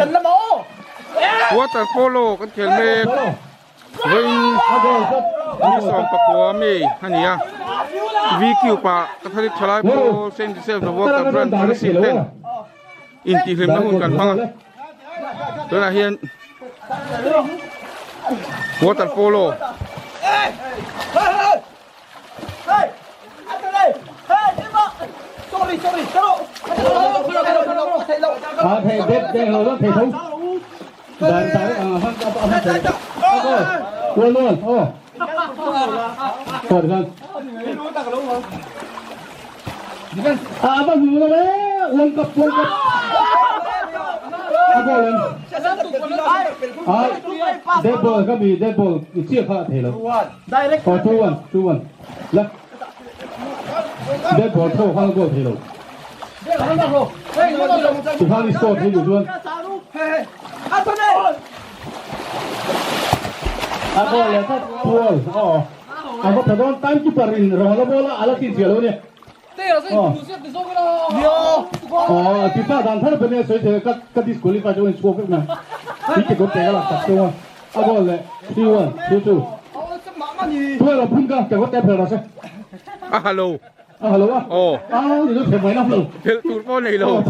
Water polo kan khel mek vawiin ni 19 mi a ni a V cube ah Catholic thalai pawl Saint Joseph the Worker Branch Fellowship ten intihhlimna hun kan hmang a tunah hian water polo A hello aw phelh tur pawh nei lo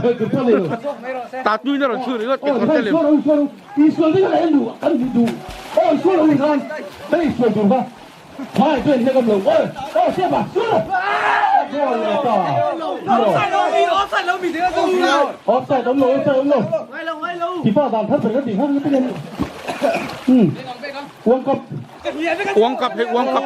ta tui na rawn chhun ringawt kekawr te lem Uang kap hei uang kap.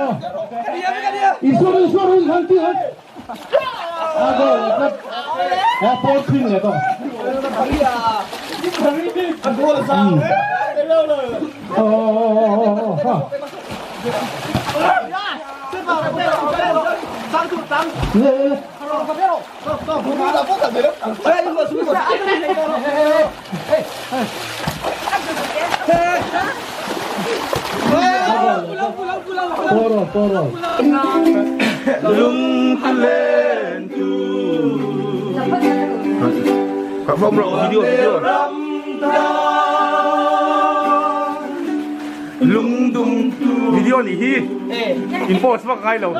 Video video. Video nih hi. In post vak ngai lo.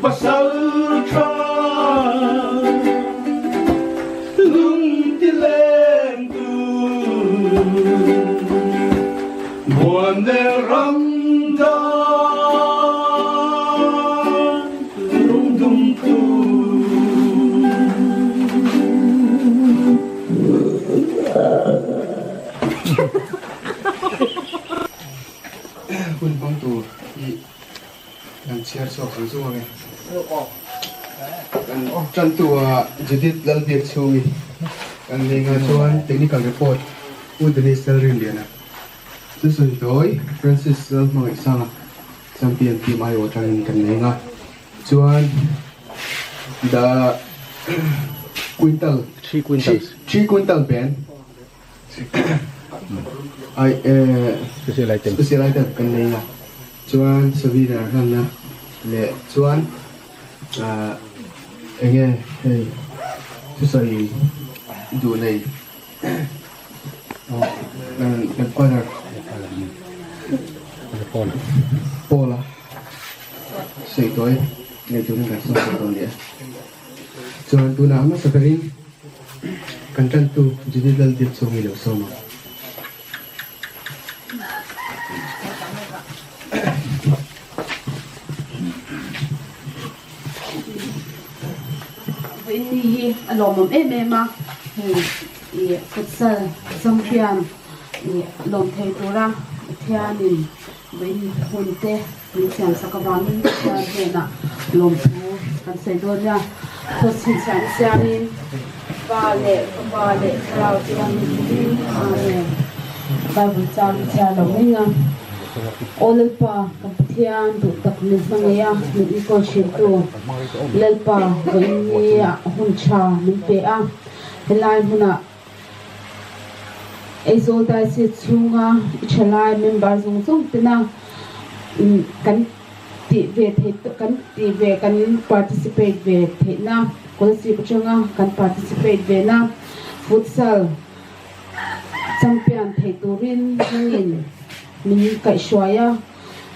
Pasal tha lung ti le. Chhiar chhuak zung zung ang e. Kan tantu ah Judith Lalbiakchhungi kan nei nghal chuan Technical Report Pu Dennis Lalrinliana, Susan Tawi, Francis Lalhmangaihsanga Champion Team aiawh atangin kan nei nghal chuan The Quintal Three Quintal Band Ai Special item. Special item kan nei a chuan souvenir hlanna leh chuan ah enge hei thusawi duh nei kan father Paul a sawi tawi nei turin kan sawi tawh dawn nia chuan tunah hmasa berin Kan tantu Judith Lalbiakchhungi lo sawm ang. Vawiin ni hi a lawmawm em em a, hei ih futsal champion ih lawm thei tura Pathianin vawiin hun te min siam sak avangin Pathian hnenah lawmthu kan sawi dawn nia. Khaw chhinchhiahna siamin Pa leh Fapa leh Thlarau Thianghlim Amen. Bible chang i chhiar lo mai a. Aw Lalpa, kan Pathian duh tak min hmangaih a, min enkawl thintu Lalpa vawiin ni ah hun tha min pe a, helai hmunah Aizawl Diocese chhunga i thalai member zawng zawng tena kan tih ve theih kan tih ve kan participate ve theihna Kolasib atanga kan participate ve na futsal champion theih turin nangin min kaihhruai a,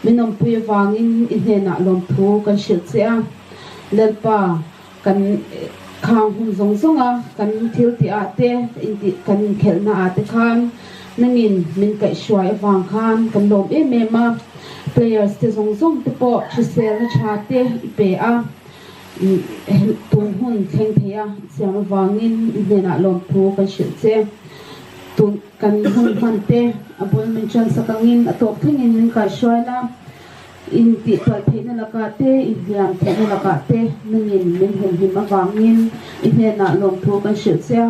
min awmpui avangin i hnenah lawmthu kan hrilh che a, Lalpa. Kan khang hun zawng zawng a, kan thil tih ah te, intih kan inkhelhna ah te khan nangin min kaihhruai avang khan kan lawm em em a, players te zawng zawng te pawh hriselna tha te i pe a, tun hun thleng thei a i siam avangin i hnenah lawmthu kan hrilh che. Tun kan hun hman te a bul min ṭansak angin a tawp thlengin min kaihhruai la. Intihpalh theihna lakah te, inhliam theihna lakah te nungin min humhim avangin i hnenah lawmthu kan hrilh che a,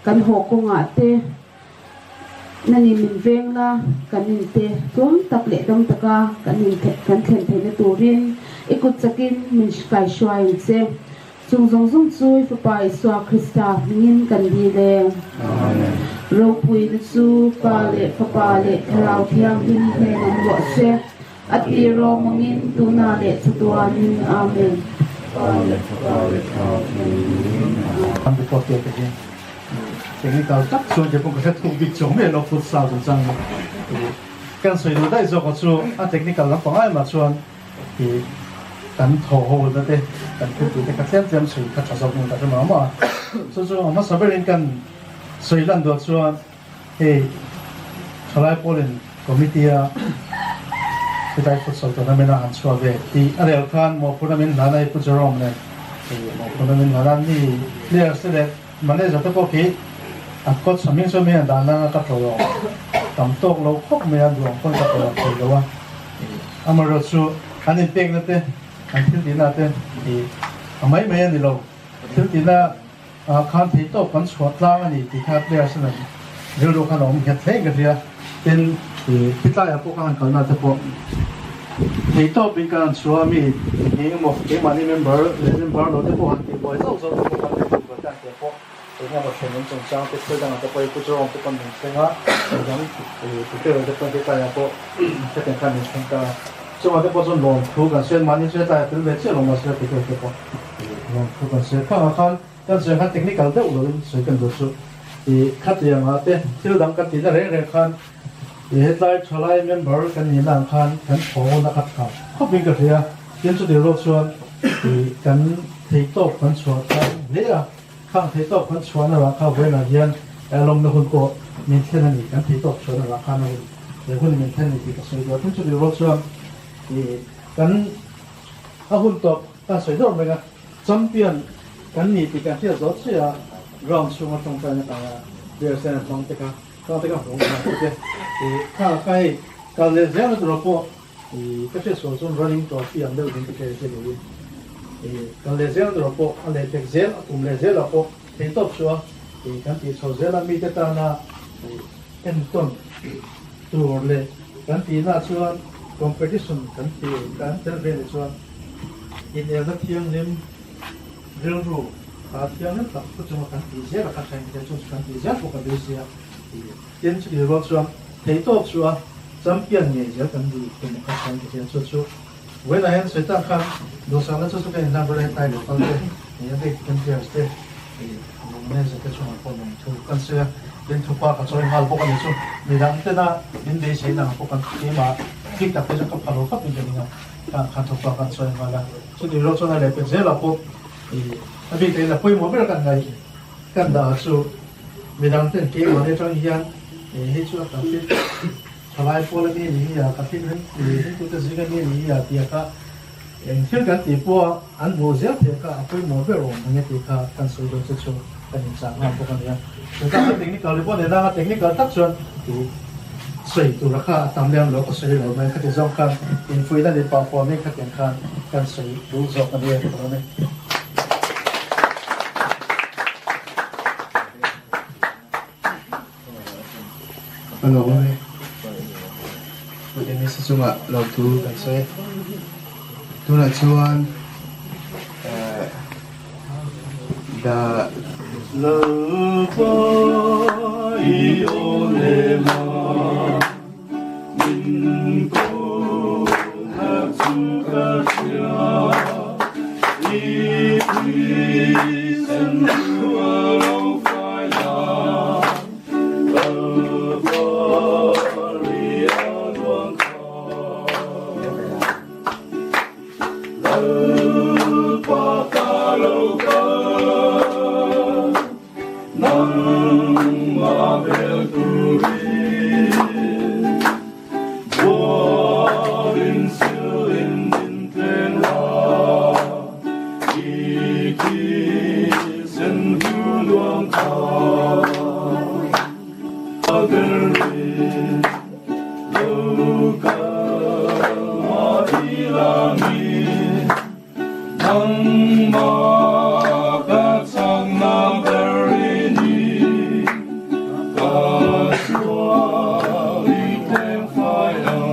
kan haw kawngah te nangin min veng la, kan inte tlawm tak leh dam taka kan kan thlen theihna turin i kut chakin min kaihruai ang che. Chung zawng zawng chu i Fapa Isua Krista hmingin kan dil e. Ropuina chu Pa leh Fapa leh Thlarau Thianghlim hnen awm rawh se. A ti rawngawngin tuna leh chatuanin. Amen. Pa leh Fapa leh Thlarau Thianghlim. An report te te hi technical tak chuan ke pawh ka hre thuk bik chuang miah lo futsal chung chang hi kan sawi duh daih zawk a chu a technical lampang ai mah chuan i kan thaw ho na te kan thil tih te kha tlem tlem chhui kha tha zawk in ka hre mah mah a, chu chu a hmasa berin kan sawi lan duah chuan hei thalai pawlin committee a helai futsal tournament a han chhuah ve tih a rel khan mawhphurhna min hlan a hei Pu Jerome nen hei mawhphurhna min hlan a mi players te leh manager te pawh khi a coach a hming chu mi an dan nanga ka tlo tam tawk lo khawp mai a duang pawn ka tlo thei lo a. Amaherawhchu, an inpekna te, an thil tihna te hi a mai mai a ni lo. Thil tihna ah khan thei tawp kan chhuah tlang a ni tih kha players an rilru khan a awm nghet hle in ka hria. Tin, khitlaiah pawh ka han kalna te pawh thei tawpin ka han chhuah a, mi eng emaw keimahni member leh member lo te pawh han tihbuai zauh zauh te pawh kan nei tihbuai te han tih pawh Eng emaw ṭhen awm chungchang te thil dangah te pawh i pu Jerome te pawn min thleng a, midang i prepare te pawn hetlaiah pawh hetiang khan min thleng ta a. Chungah te pawh chuan lawmthu kan sawi a, mahni chu hetlaiah tel ve chiah lo mahse prepare te pawh i lawmthu kan sawi a. Khangah khan kan sawi ang khan technical deuh loin sawi kan duh chu i khatiangah te thil dang kan tihna reng reng khan i hetlai thalai member kan nihna ang khan kan thawhna kha tha khawpin ka hria. Tin chutih rual chuan i kan theihtawp kan chhuah tlang hle a. Khang theihtawp kan chhuahna rah kha vawiinah hian lawmna hun pawh min thlen a ni, kan theihtawp chhuahna rah khan a hun he hun min thlen a ni tih ka sawi duh a. Tin chutih rual chuan ih kan a hun tawp kan sawi deuh reng a, champion kan ni tih kan hriat zawh chiah a, ground chhunga tawngtaina kaia players ten an hmang te kha, khang te kha hmuh nghal te ih khang kha hei kal leh zel na tura pawh. I ka hriat sual chuan running trophy ang deuh in ka hria che niin i kan leh zel tur pawh a leh pek zel a kum leh zel ah pawh thei tawp chu a i kan tih chho zel a mite tana i entawn tur leh kan tihna chuan competition kan ti kan tel ve ni chuan inelna thianghlim rilru kha thianghlim tak chu chunga kan tih zel a kha thain te chu kan tih zel pawh ka beisei a i Tin, chutih rual chuan theihtawp chu a champion ngei zel kan duh tum a chuan ti hian chu chu vawiinah hian sawi tak khan duhsakna chu chu ka inhlan rawh hetlai local te nih a bik takin players te ih manager te chungah pawh lawm thu kan sawi a, tin thupa ka chawi nghal bawk a ni chu midang tena min beisei nang pawh kan keimah bik tak te chu ka pha lo khawp in ka ning a, khang khan thupa kan chawi nghal a, chutih rual chuan a lehpek zelah pawh ih a bik takin a pawimawh ber kan ngaih kan dah chu. Midang ten keimahni atang hian hei chu a ka fit thalai pawl ami ni hi a, ka fit ring ringtute zing ami ni hi a tih kha eng thil kan tih pawh a an hmuh zel theih kha a pawimawh ber awm ang e tih kha kan sawi dawn che chu kan inchah nghal bawk a nia. Chutah chuan technical report nei nanga technical tak chuan tih sawi tura kha a tam lem lo ka sawi lo mai khati zawng khan infuihna leh performing khatiang khan kan sawi duh zawk a nia ka lawm e. Ka lawm e. Pu Dennis-a chungah lawmthu kan sawi e. Tunah chuan eh the. Lalpa i aw lem a, min kawhna chu ka hria, i thisen chu a lo fai la, Kalvari a luang kha. Lalpa ka lo kal. Nangmah vel turin buarin silin min tleng la, i thisen hu luang kha a berin lo kal mah ila mi. Nangmah ka chakna ber i ni, ka sual i tleng fai ang.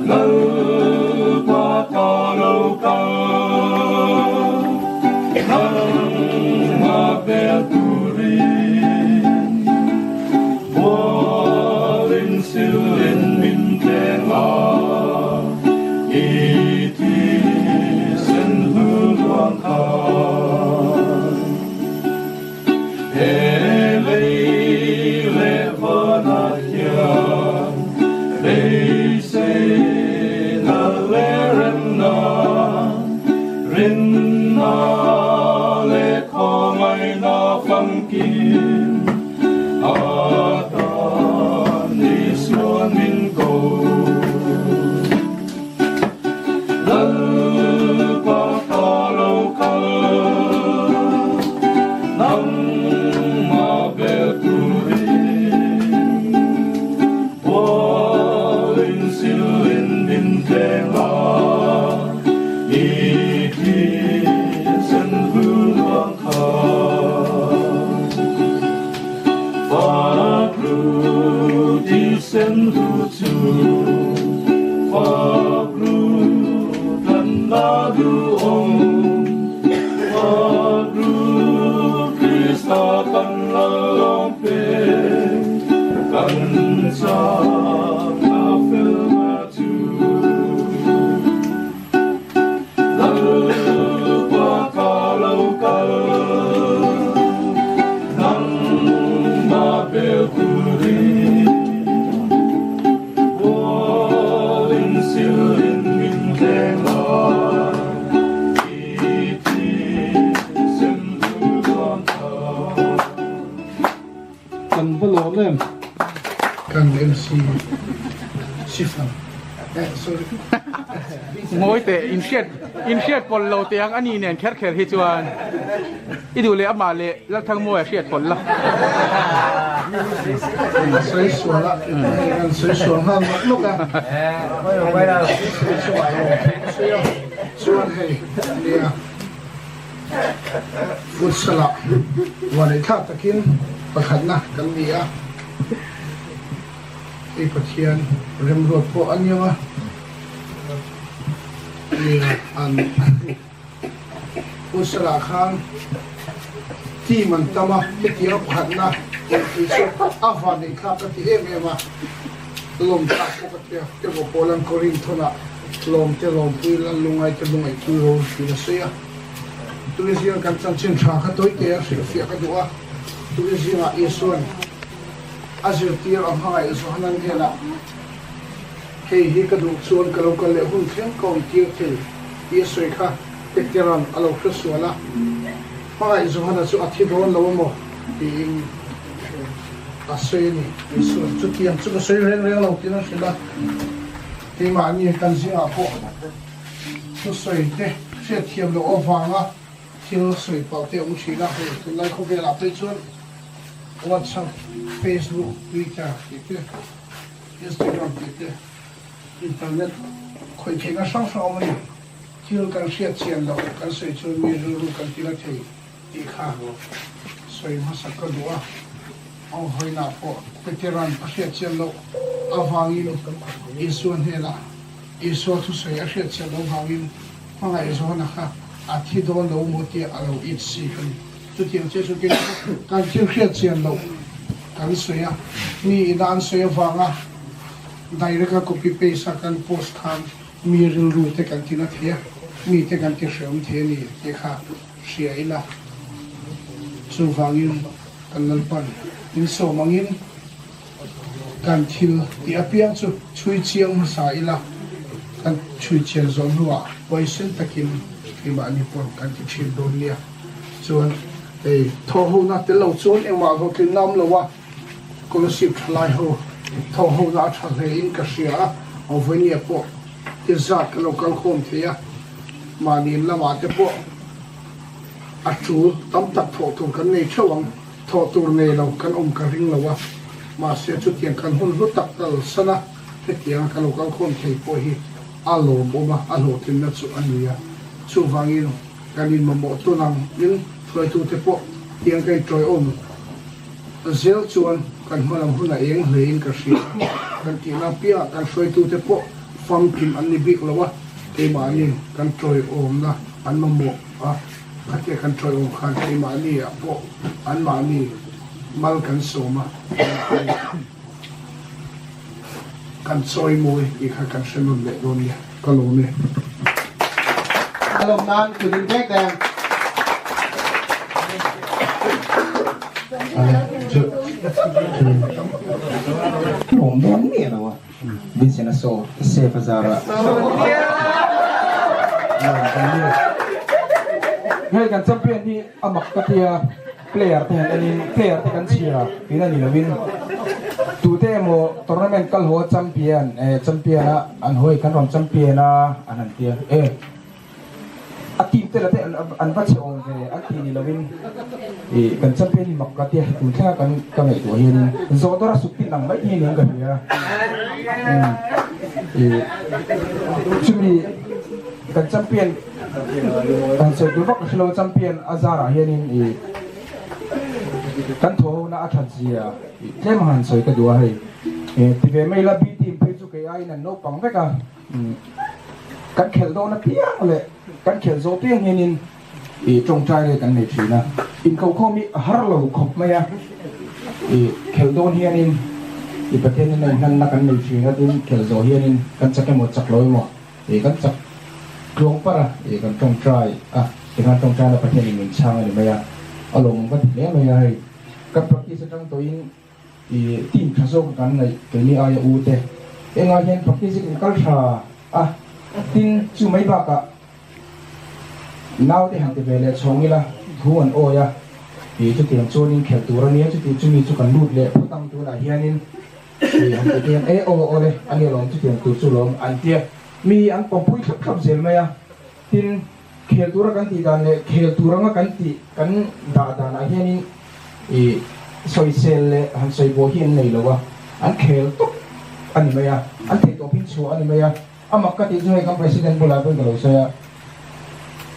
Lalpa ka lo kal, nangmah vel turin, Bualin silin min tleng a, i thisen hlu luang khan. He lei leh vanah hian beiseina leh remna, rinna leh khawngaihna famkim. A tan Isuan min ko. Lalpa ka lo kal, nangmah bel turin. Bualin silin min tleng a, i thisen hlu luang kha. Fakru thisen hlu chu, Fakru tlanna duhawm, Fakru Krista kan lalawm pe, kan chakna felna chu. Lalpa ka lo kal, nangmah bel turin, Bualin silin min tleng a, i thisen hlu luang kha. Kan va lawm em? Kan MC Shifang eh sorry. Ngawi teh, inhriat inhriat pawlh lo teh ang ani nen kher kher hi chuan i duh leh amah leh Lalthangmawia hriat pawlh la. Sawi sual a, kan sawi sual nghal nawk nawk a. Chuan hei nia futsal ah vanneih thlak takin pakhatna kan ni a. Hei Pathian remruat pawh a niang a, nia an Usala khan team an tam a, hetiang a pakhatna engpui chu a vanneih thlak ka ti em em a, lawm thlak pawh ka ti a, emaw pawl an Korinthon-ah lawm te lawmpui lan lungai te lungaihpui ro thin a sawi a, tui zinga kan chanchin tha kha tawi te a hrilhfiah ka duh a, tui zingah Isuan. A zirtir a hmangaih Johanan hnenah, Hei hi ka duh chuan ka lo kal leh hun thleng ka awm tir thei tih a sawi kha Petera'n a lo hre sual a. Hmangaih Johana chu a thi dawn lo amaw? tiin a sawi a ni. Isua'n chutiang chu ka sawi reng reng lo tiin a hrilh a. Keimahni kan zingah pawh thusawi te hriatthiam loh avanga thil sawi palh te awm thin a, hei tunlai khawvelah phei chuan WhatsApp, Facebook, Twitter tih te, Instagram tih te, internet khawih theihna hrang hrang awm a ni. Thil kan hriat chian loh kan sawi chuan mi rilru kan ti la thei tih kha sawi hmasak ka duh a, ang vawiinah pawh Peteran a hriat chian loh avangin Isua hnenah Isua thusawi a hriat chian loh vangin hmangaih zawna kha a thi dawn lo maw tia a lo it si ka ni. Chutiang che chu kei kan thil hriat chian loh kan sawi a, mi ina an sawi avanga direct a copy paste a kan post khan mi rilru te kan ti na thei a, mi te kan ti hreawm thei a ni tih kha hria ila. Chuvangin kan Lalpan min sawm angin kan thil tih apiang chu chhui chiang hmasa ila, kan chhui chian zawh hnuah huaisen takin keimahni pawn kan ti thin dawn nia. Chuan hei thawhhona tel lo chuan engmah hlawhtlinna awm lo a, scholarship thalai ho thawhhona a tha hle in ka hria a, aw vawinia pawh ti zat ka lo kal khawm thei a, mahni in lamah te pawh a tul tam tak thawh tur kan nei theuh ang. Thawh tur nei lo kan awm ka ring lo a, mahse chutiang kan hun hlu tak tal san a, hetianga ka lo kal khawm thei pawh hi a lawmawm a, a hlawhtlinna chu a ni a. Chuvangin kan inmamawh tawn ang in hruaitute pawh tiang ka intawiawm zel chuan kan hmalam hun a eng hlein ka hria a, kan tihna piangah kan hruaitute pawh famkim an ni bik lo a, keimahni kan tawiawmna an mamawh a. Khatia kan ṭawih awm khan keimahni ah pawh anmahni mal kan sawm a, kan chawi mawi tih kha kan hre nawn leh dawn nia, ka lawm e. A lawm nan kut in pek deng. Lawm dawn miah lo a. Vincent a saw safe a zar a. Hei kan champion hi a mak ka tia player te han enin player te kan chhia tihna ni lovin tute emaw tournament kal haw champion eh champion a an hawi kan rawn champion a an han tia e A team te la te an va che awm ve an ti ni lovin ih kan champion hi mak ka tia tun thlenga kan ka ngaihtuah hianin zawhdawr a suk tin ang mai hi niin ka hria ih chumi kan champion kan sawi tur vak ka hrelo champion a zarah hianin ih kan thaw ho na a that zia ih tlem a han sawi ka duh a hei ti ve mai ila B team phei chu kei aiin an naupang vek a. Kan khelh dawn apiang leh kan khelh zawh piang hianin ih tawngtai leh kan nei thin a, inkokhawm hi a har lo khawp mai a, ih khelh dawn hianin ih Pathianin a inhlanna kan nei thin a, tin khelh zawh hianin kan chak emaw chak lo emaw ih kan chak tluang parh a, ih kan tawngtai a, tikhan tawngtaina Pathianin min chhang a ni mai a, a lawmawm ka ti hle mai a, hei kan practice atang tawhin I team tha zawk kan ngaih keini aia u te engah hian practice in kal tha a, tin chu mai bakah naute han ti ve leh chhawng ila thu an awi a, i chutiang chuanin khelh tur a nia chuti chumi chu kan lut leh phawt ang tunah hianin i han ti te hian e aw awle a nia lawm chutiang tur chu lawm an tia. Mi an pawmpui thlap thlap zel mai a, tin, khel tura kan tih dan leh khel tur anga kan tih kan dah danah hianin ih sawisel leh han sawi buai hi an nei lo a, an khel tawp a ni mai a, an theih tawp in chhuah a ni mai a, a mak ka tih chu hei kan President bulah pawhin ka lo sawi a,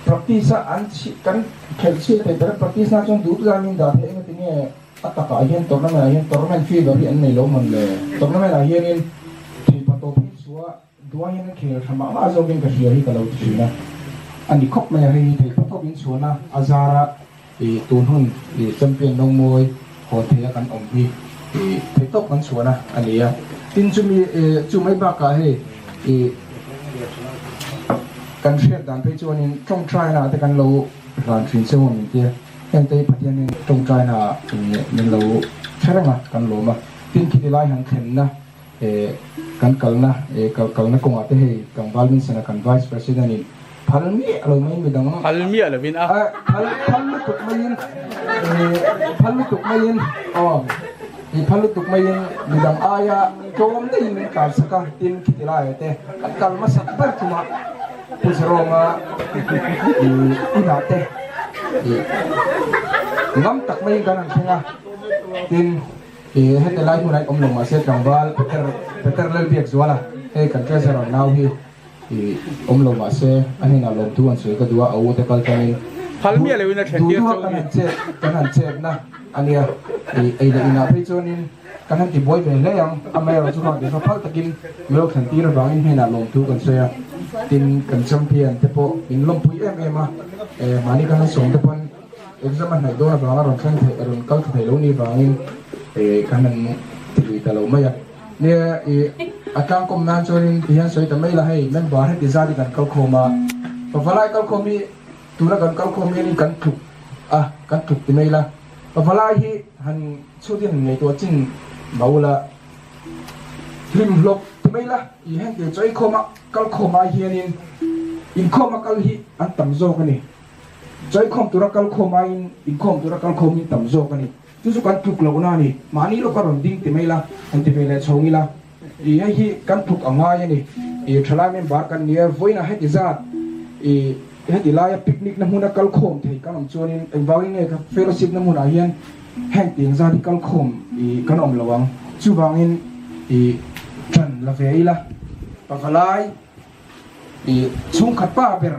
practice a an chhi kan khelh chhiat theih ber practice na chuan duh zan in dah theih eng ati nge A takah hian tournament ah hian tournament fever hi an nei lo man le. Tournament ah hianin theipa tawp hi chua duai hian an khel tha mah mah zawkin ka hria hi ka lo ti thin a. A ni khawp mai a, hei hi theipa tawp in chhuahna a zara ih tun hun ih champion no mawi hawn theia kan awm hi ih thei tawp kan chhuahna a ni a. Tin chumi ih chu mai bakah hei ih kan hriat dan phei chuanin tawngtaina te kan lo hlan thin che maw min tia. Hengte hi Pathianin tawngtaina min lo hre reng a, kan lawm a. Tin, khiti lai han thlenna kan kalna kalna kawngah te hei tlangval Vincent-a kan Vice President-in phal miah lo maiin midang Phal miah lovin a. Phal phal lutuk maiin phal lutuk maiin aw phal lutuk maiin midang aia tlawm daihin min tlansak a, tin khiti laiah te kan kal hmasak ber chungah Pu Zarawma inah te ngam tak maiin kan han thleng a, tin heti lai hmunah hian awm lo mahse tlangval Peter Peter Lalbiakzuala hei kan treasurer nau hi awm lo mahse a hnenah lawmthu an sawi ka duh a, a u te kal tangin Phal miah loin a then tir duh duha kan han chet kan han chetna a nia, ei leh inah phei chuanin Kan han ti buai ve hle ang, amaherawhchu kha ti kha phal takin min lo thlen tir avangin hnenah lawmthu kan sawi a, tin kan champion te pawh min lawmpui em em a, mahni kan han sawm te pawn exam a hnaih dawn avanga rawn thleng theih rawn kal tha thei lo ni vangin kan han ti lui ta lo mai a. Nia i a tlangkawm nan chuanin ti hian sawi ta mai la hei member heti zat hi kan kal khawm a, pavalai kal khawm hi tuna kan kal khawm hianin kan tluk a, kan tluk ti mai la, pavalai hi han Chhutin ngaihtuah chin bo la, hlim hlawk ti mai la, i hengte chawi khawma kal khawm ai hianin inkhawma kal hi an tam zawk a ni. Chawi khawm tura kal khawm aiin inkhawm tura kal khawm hi an tam zawk a ni. Chu chu kan tluk lohna a ni. Mahni lawka rawn ding ti mai la, han ti ve leh chhawng ila, i hei hi kan tluk a ngai a ni. I thalai member kan nia, vawiinah heti zat i heti laia picnic na hmuna kal khawm thei kan awm chuanin engvangin nge ka fellowship na hmunah hian Heng tiang zat hi kalkhawm i kan awm lo ang. Chuvangin i tan la ve ila, pavalai i chhungkhat pa ber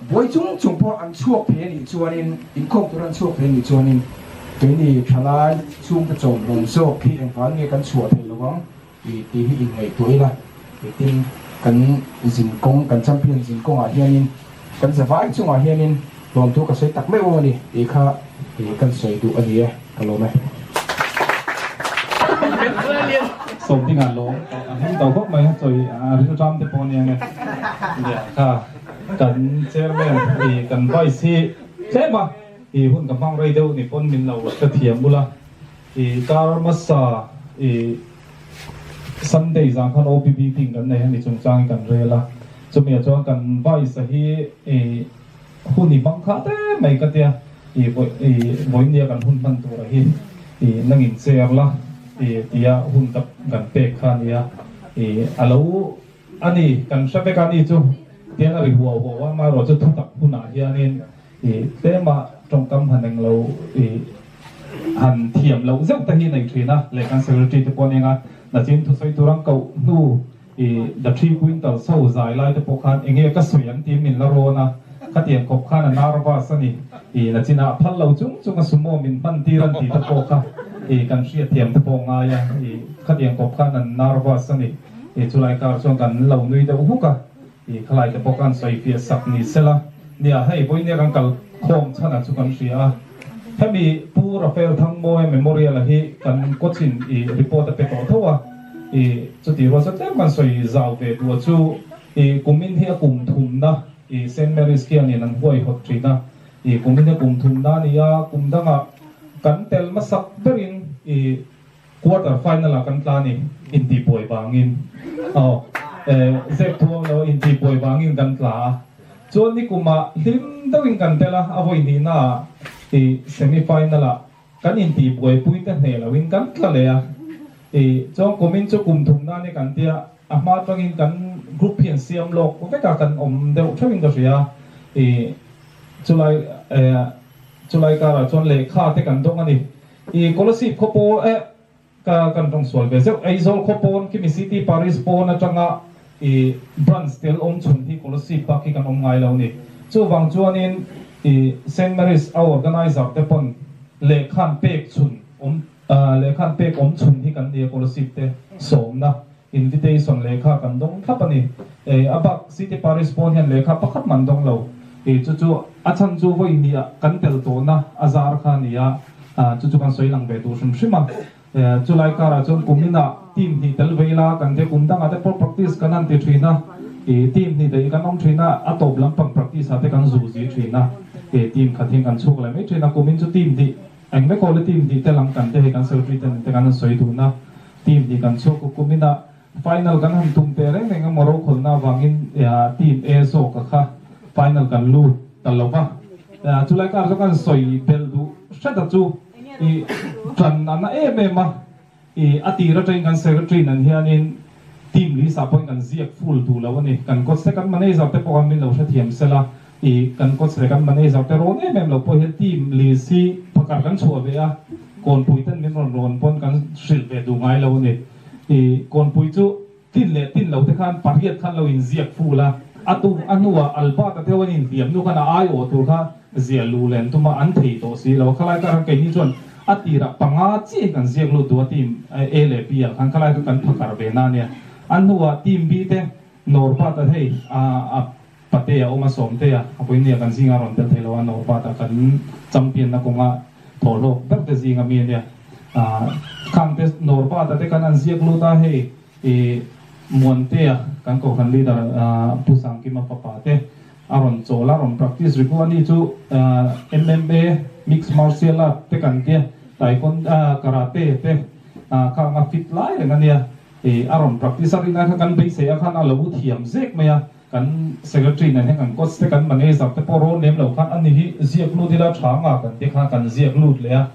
buai chung chung pawh an chhuak thei a nih chuanin, inkhawm tur an chhuak thei a nih chuanin keini thalai chhungte chawmhlawm zawk hi engvang nge kan chhuah thei lo ang i tih hi inngaihtuah ila. Tin, kan zin kawng, kan champion zin kawngah hianin kan zavai chungah hianin hlawmthu ka sawi tak meuh a ni tih kha kan sawi duh a ni e, ka lawm e. Sawmding ah lawm a hlim tawh khawp mai a, chawi a rilram te pawh ania nge nia kha kan chairman i kan vice hi tlem a i hun ka hmang rei deuh ni pawn min lo hrethiam bula i kar hmasa i Sunday zan khan OP meeting kan nei a ni chungchang hi kan rel a, chumi ah chuan kan vice a hi ih hun i hmang kha te mai ka tia ih vawi ih vawinia kan hun hman tur a hi ih nangin chair la ih tia hun ka kan pek kha a nia ih a lo a ni kan hre vek a ni chu tiang a ri huau huau a amaherawh chu thutak hunah hianin ih tlema tawngkam han englo ih Han thiam loh zeuh te hi nei thin a, leh kan secretary te pawh an eng a, nachin thusawi tur an koh hnu i the three quintals ho zai lai te pawh khan enge ka sawi an tih min la rawn a, khatiang khawp khan a nervous a ni, i nachin ah phal lo chung chung a sumo min hman tir an tih te pawh kha i kan hriatthiam te pawh ngai a, i khatiang khawp khan an nervous a ni, i chulai kar chuan kan lo nui deuh huk a. I khalai te pawh khan sawi fiah sak ni sela. Nia, hei vawinia kan kal khawm chhan ah chu kan hria a. Hemi Pu Rafael Thangmawia Memorial a hi kan coach-in i report a pe tawh tho a. I chuti rual chu tlem kan sawi zau ve duh a chu i kumin hi a kum thumna i Saint Mary's khianin an huaihawt thin a. I kumin hi a kum thumna a ni a, kum dangah kan tel hmasak berin i Quarter final ah kan tla ni intihbuai vangin aw zep thuang lo intihbuai vangin kan tla a, chuan nikum ah hlim deuhin kan tel a, a vawi hnihna ah i semi final ah kan intihbuai pui te hneh lo in kan tla leh a, i chuan kumin chu kum thum nan i kan tia. a hma atangin kan group hi an siam lawk vek a kan awm deuh theuhin ka hria i chulai chulai karah chuan lehkha te kan dawng a ni. I Kolasib khaw pawl eh ka kan tawng sual ve zeuh Aizawl khaw pawn khimi City Parish pawn atanga i branch tel awm chhun hi Kolasib bak hi kan awm ngai lo a ni. Chuvang chuanin i Saint Mary's a organizer te pawn lehkhan pek chhun awm lehkhan pek awm chhun hi kan ni a Kolasib te sawmna invitation lehkha kan dawng thlap a ni. A bak City Parish pawn hian lehkha pakhat man dawng lo. Chu chu a chhan chu vawi hnih ah kan tel tawhna a zar kha a ni a, chu chu kan sawi lang ve duh hrim hrim a. Chulai karah chuan kum inah team hnih tel ve ila kan te kum dangah te pawh practice kan han ti thin a, team hnih daih kan awm thin a, a tawp lampang practice ah te kan zu zi thin a, team khat hian kan chhuak leh mai thin a, kum in chu team hnih eng vek aw le team hnih tel ang kan te hei kan secretary ten te kan han sawi dun a, team hnih kan chhuak a kum inah final kan han tum teh reng reng a maw rokhawlna avangin team A zawk a kha final kan lut ta lo va, chulai kar chu kan sawi belh duh hret a chu. I tan a na em em a, i a tir atangin kan secretary nan hianin team list ah pawhin kan ziak full duh lo a ni. Kan coach te kan manager te pawh khan min lo hrethiam sela, i kan coach leh kan manager te rawn em em lo pawh hian team list hi phakar kan chhuah ve a, kawnpui ten min rawn rawn pawn kan hrilh ve duh ngai lo a ni. I kawnpui chu Tin leh tin lo te khan pariat khan lo inziak full a, a tum a hnuah Albert-a te ho an inhliam hnu khan a aiawh tur kha zia lu len tuma an thei tawh si lo. Khalai kar khan keini chuan a tirah panga chiah hi kan ziak lut duh a team A leh B ah khan khalai kha kan phakar ve na ania. A hnuah team B te Norbert-a hei a Patea awm a Sawmtea a pawimawh kan zinga rawn tel thei lo a Norbert-a kan champion na kawnga thawhlawk ber te zinga mi ania. Khang te Norbert-a te khan an ziak lut a hei I Muantea kan Kohhran leader Pu Sangkima fapa te a rawn chawl a rawn practice ri ku a ni chu MMA mixed martial art te kan tia taekwondo karate te khang a fit lai reng a nia I a rawn practice a rinai kha kan beisei a khan a lo thiam zek mai a kan secretary nen hian kan coach te kan manager te pawh rawn lem lo khan ani hi ziak lut ila tha nga kan ti khan kan ziak lut leh a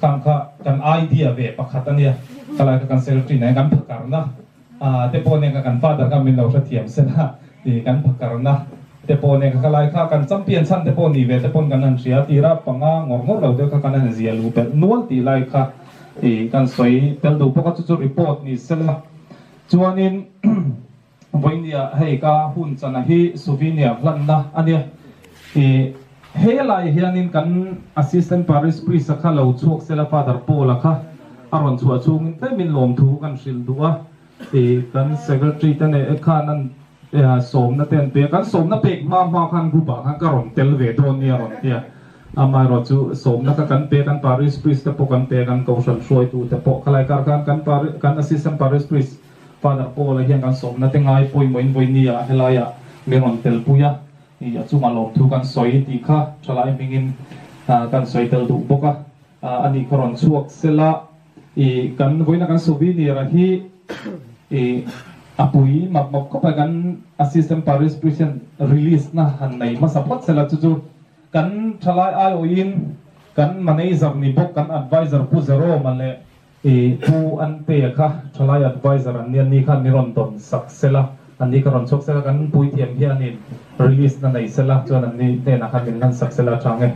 Khang kha kan idea ve pakhat a nia, khalai kha kan secretary nen kan phakarna te pawh nen kha kan father kha min lo hrethiam se la tih kan phakarna te pawh nen kha khalai kha kan champion chhan te pawh ni ve te pawn kan han hria tira panga ngawr ngawr lo deuh kha kan han zia luh belh nual tih lai kha ih kan sawi tel duh bawk a chu chu report ni se la chuanin Vawinia hei ka hun chana hi souvenir hlanna a nia. I he lai hianin kan Assistant Parish Priest a kha lo chhuak sela Father Paul-a kha a rawn chhuah chhungin tlemin lawmthu kan hrilh duh a. I kan Secretary te nen khan an sawmna te an pe a, kan sawmna pek hma hma khan group ah khan ka rawn tel ve dawn nia a rawn ti a. Amaherawh chu sawmna kha kan pe, kan Parish Priest te pawh kan pe, kan Kohhran hruaitu te pawh khalai kar khan kan kan Assistant Parish Priest Father Paul-a hian kan sawmna te ngai pawimawhin vawinia helaiah min rawn telpui a, ih a chungah lawmthu kan sawi tih kha thalai hmingin kan sawi tel duh bawk a, a nih kha rawn chhuak sela, ih kan vawiina kan souvenir-a hi ih a pui map map khawp a, kan Assistant Parish Priest hian release na han nei hmasa phawt sela chu chu kan thalai aiawhin kan manager ni bawk kan advisor Pu Jerome-a leh I Pu Antea kha thalai adviser an nia ni khan ni rawn dawn sak sela, an ni kha rawn chhuak sela kan puithiam hianin release na nei sela chuan an ni hnenah khan min hlan sak sela a tha nge.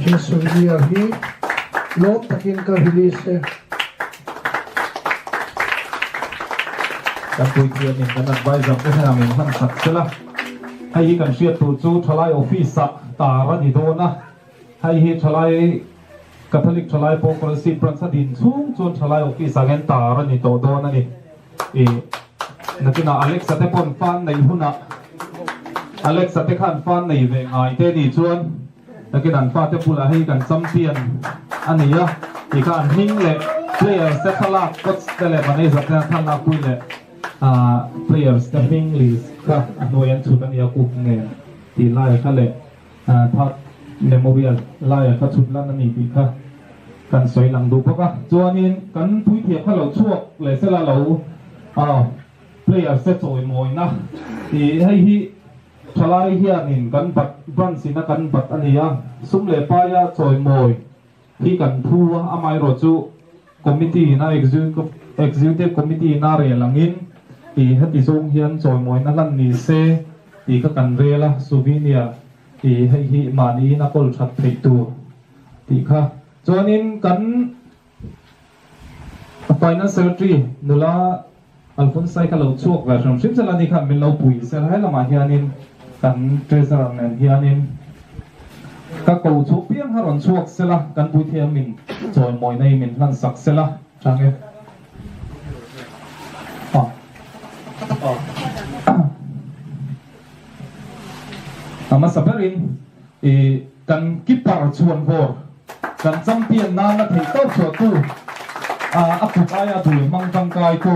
He souvenir hi lawm takin ka release e. Kan puithiamin kan advisor te hnenah min hman sak sela, hei hi kan hriat tur chu thalai office ah tar a ni dawn a, hei hi thalai Catholic thalai pawh Kolasib branch a din chhung chuan thalai office ah hian tar a ni tawh dawn a ni. Ih nakinah Alexa te pawn fan nei hunah Alexa te khan fan nei ve ngai te ni chuan nakin an fate bulah hei kan champion a ni a tih kha an hming leh players te thlalak coach te leh manager te thlalak pui leh ah players te hming list kha a hnuai an chhut a nia kup nen tih lai kha leh Third Memorial laia kha chhut lan a ni tih kha Kan sawi lang duh bawk a, chuanin kan puithiam kha lo chhuak leh sela lo players te chawimawina tih hei hi thalai hianin kan bat branch ina kan bat a ni a, sum leh paia chawimawi hi kan phu a, amaherawh chu committee ina executive committee ina rel angin tih heti zawng hian chawimawina hlan ni se tih kha kan rel a, souvenir tih hei hi mahniin a kawl that theih tur. Tih kha. Chuanin kan Finance Secretary nula Alphonsai kha lo chhuak ve hrim hrim sela ni khan min lo pui sela helamah hianin kan Treasurer nen hianin ka ko chhuak piang kha rawn chhuak sela kan puithiam min chawimawina hi min hlan sak sela chang e. A hmasa berin i kan keeper chhuan vawr kan champion nana theih tawp chhuahtu a kut aia dul hmang tangkaitu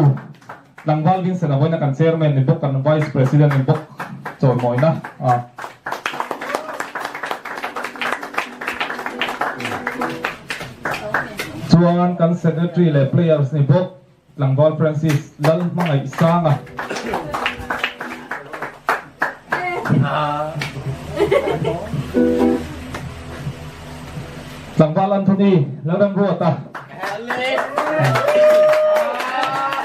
tlangval Vincent a vawiina kan chairman ni bawk kan vice president ni bawk chawimawina a chuan kan secretary leh players ni bawk Tlangval Francis Lalhmangaihsanga. Tlangval Anthony Lalramruata.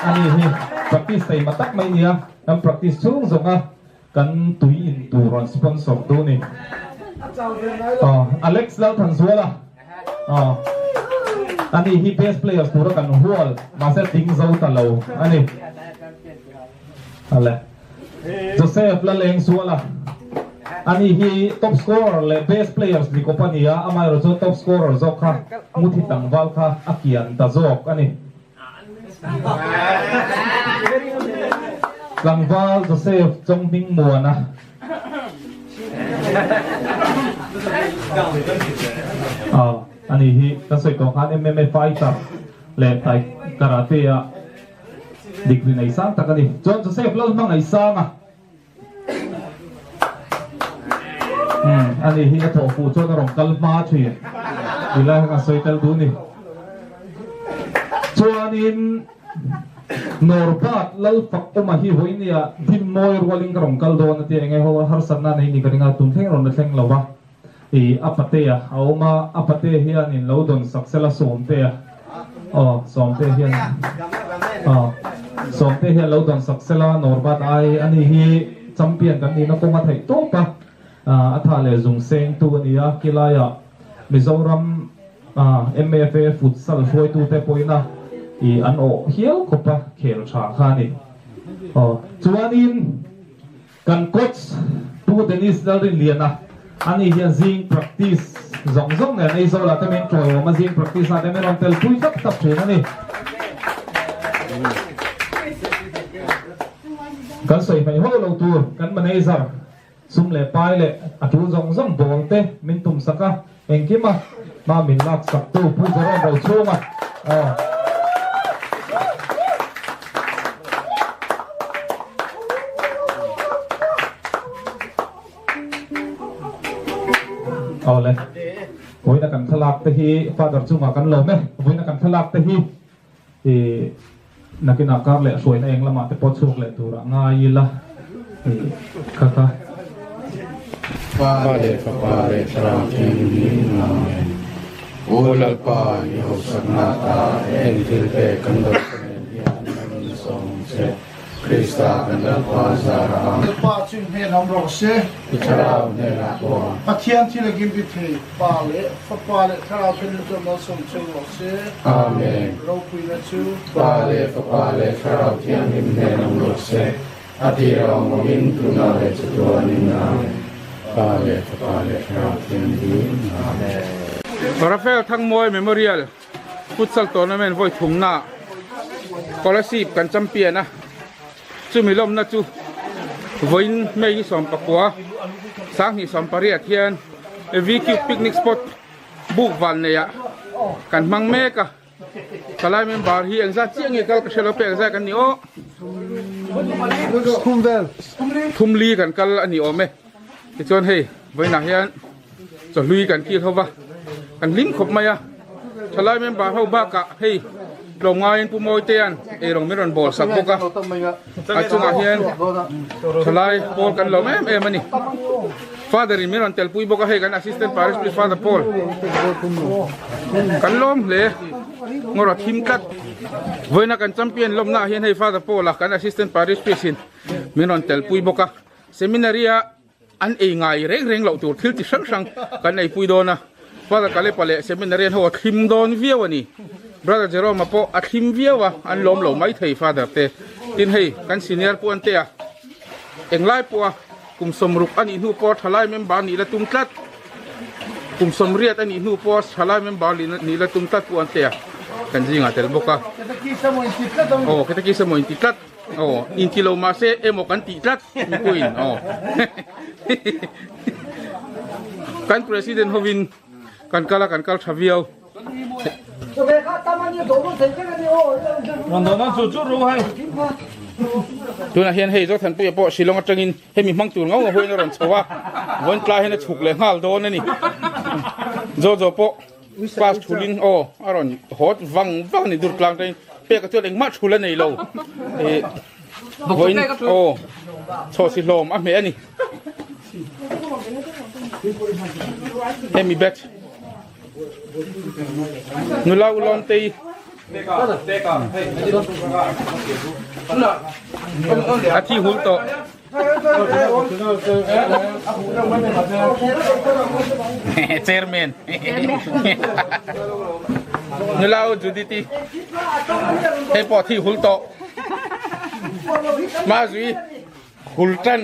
Ani hi practice thei ma tak mai nia, kan practice chhung zawnga kan tui in tur rawn sponsor tu ni. Alex Lalthanzuala. Aw ani hi best players tura kan hual mahse ding zo ta lo ani ale Joseph Lalengzuala ani hi top scorer leh best players ni kawp ani a amaherawh chu top scorer zawk kha Muthi tlangval kha a kian ta zawk ani Tlangval Joseph Chawnghmingmuana. Aw, ani hi ka sawi tawh khan MMA fighter leh tai karate a degree nei sang tak a ni. Chuan Joseph Lalhmangaihsang a. Umm, ani hi a thawh fuh chuan a rawn kal hma thin. Ti lai kha ka sawi tel duh ni. Chuanin Norbert Lalfak awma hi hawi nia dim mawi rualin ka rawn kal dawn a tia enge ho harsatna nei ni ka ring a, tun thleng rawn la thleng lo va. I a patea a awm a, a pate hianin lo dawn sak sela Sawmtea aw Sawmte hian aw Sawmte hian lo dawn sak sela Norbert ai ani hi champion kan nihna kawng a theih tawp a, a tha leh zung seng tu a ni a, kilaiah Mizoram MFA futsal hruaitute pawhin a i an awh hial khawp a khel tha kha a ni. Aw chuanin Kan coach Pu Dennis Lalrinliana ani hian zing practice zawng zawng nen Aizawl ah te min tawiawm a zing practice ah te min rawn tel pui thlap thlap thin a ni. Kan sawi hmaih ho lo tur kan manager sum leh pai leh a tul zawng zawng ball te min tum sak a engkim a hma min lak sak tu Pu Jerome Rochhunga aw. Awle vawiina kan thlalak te hi father chungah kan lawm e vawiina kan thlalak te hi i nakinah kar leh hruaina eng lamah te pawh chhuak leh turah ngai ila i kha kha. Pa leh Fapa leh Thlarau Thianghlim Amen. Aw Lalpa, i hausakna ata heng thil pek kan do che nen hian kan insawm ang che. Krista kan Lalpa zar a. Lalpa chu hnen awm rawh se. I Thlarau hnenah pawh. Pathian thil a gimti thei, Pa leh Fapa leh Thlarau Thianghlim chuan malsawm cheu rawh se. Amen. Ropuina chu. Pa leh Fapa leh Thlarau Thianghlim hnen awm rawh se. A tir a awm awmin tunah leh chatuanin. Amen. Pa leh Fapa leh Thlarau Thianghlim. Amen. Rafael Thangmawi Memorial Futsal tournament vawi thumna Kolasib kan champion a, chumi lawmna chu vawiin May ni 19 2018 hian VQ picnic spot buk van neihah kan hmang mek a, palai member hi engzat chiah nge kal ka hre lo pek engzat kan ni aw thumli kan kal a ni awm e tichuan hei vawiinah hian. Chawhlui kan kil ho va, kan hlim khawp mai a. Thalai member ho bakah hei tlawmngaiin Pu Mawitea'n eirawng min rawn bawl sak bawk a, a chungah hian thalai pawl kan lawm em em a ni. Father in min rawn telpui bawk a, hei kan Assistant Parish Priest Father Paul kan lawm hle, ngawr a thim tlat. Vawiina kan champion lawmna ah hian hei Father Paul a kan Assistant Parish Priest in min rawn telpui bawk a, Seminary a An ei ngai reng reng loh tur thil ti hrang hrang kan eipui dawn a, Father Kalepa leh Seminarian ho a thlim dawn viau a ni. Brother Jerome-a pawh a thlim viau a, an lawm lo mai thei Father te. Tin hei kan senior pu Antea englai pawha kum 60 a nih hnu pawha thalai member nih la tum tlat, kum 80 a nih hnu pawha thalai member nih la tum tlat pu Antea kan zingah tel bawk a. Aw, Ketakisa maw inti tlat. Aw, inti lo mahse emaw kan tih tlat mipuiin aw. Kan president hovin kan kal a kan kal tha viau. Tunah hian hei Zothanpuia pawh Shillong atangin hemi hmang tur ngau ngau hian a rawn chho a, vawiin tlai hian a chhuk leh nghal dawn a ni. Jojo pawh Class thulin aw a rawn hawt vang vang a ni dur tlang tangin pek a chuan engmah thul a nei lo ih vawiin aw chhawhsi hlawm a hmeh a ni hemi batch nula ulawm tei a thi hul tawh. Chairman. Nula u Judith i hei pawh thi hul tawh. Ma zui hul tan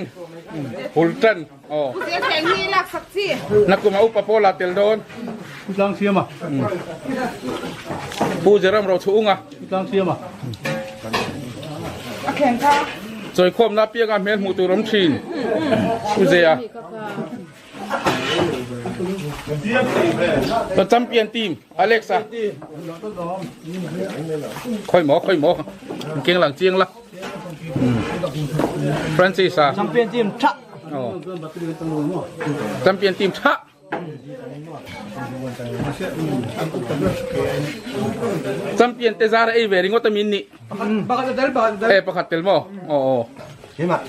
hul tan aw. Nakuma upa pawh la tel dawn. Tlang siama. Pu Jerome ro chu unga. Tlang siama. A thleng kha. Chawikhawmna pianga hmel hmuh tur awm thin. Pu Zea. The champion team Alexa. Khoi mo khoi mo. Keng lang chiang la. Francis a. Champion team tha. Oh. Champion team tha. Champion te zar ei ve ringawt a min nih. Pakhat tel pakhat tel. Eh pakhat tel maw? Aw aw. Keimah.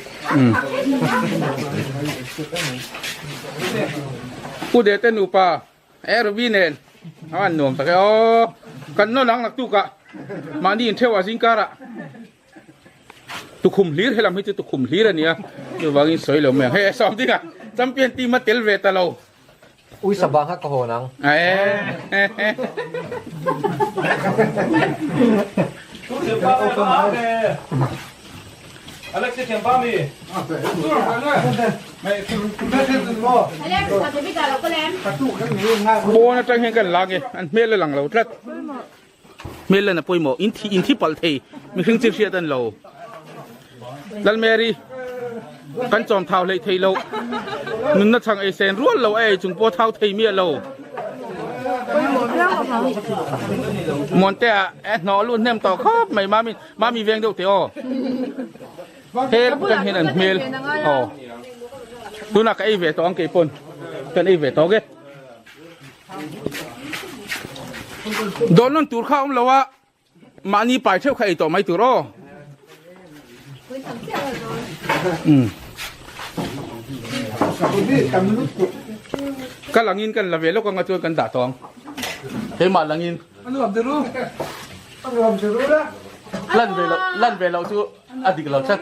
Pu De te nupa eh Ruby nen a an nuam tak e aw. Kan nawn ang naktuk ah mahni intheuh ah zingkar ah Tukhum hlir helam hi chu tukhum hlir a nia chuvangin sawi lo mai ang. Hei sawm ding a champion team a tel ve ta lo. Ui sabang kha ka hawn ang. Pawn atang hian kan lak e an hmel a lang lo tlat. Hmel lan a pawimawh in thi in thi palh thei mihring chi hriat an lo Lal Mary kan chawm thau hleih thei lo nunna chhang ei sen rual lo a ei chung pawh thau thei miah lo Muante ah e hnawh lut hnem tawh khawp mai mami mami veng deuh teh aw he kan hian an hmel aw tunah ka ei ve tawh ang keipawn kan ei ve tawh e. Dawn nawn tur kha awm lo a, mahni pai theuh kha ei tawh mai tur aw. Ka langin kan la ve lawk anga chuan kan dah tawh ang. Keimah langin. Lan ve loh, lan ve loh chu a dik lo tlat.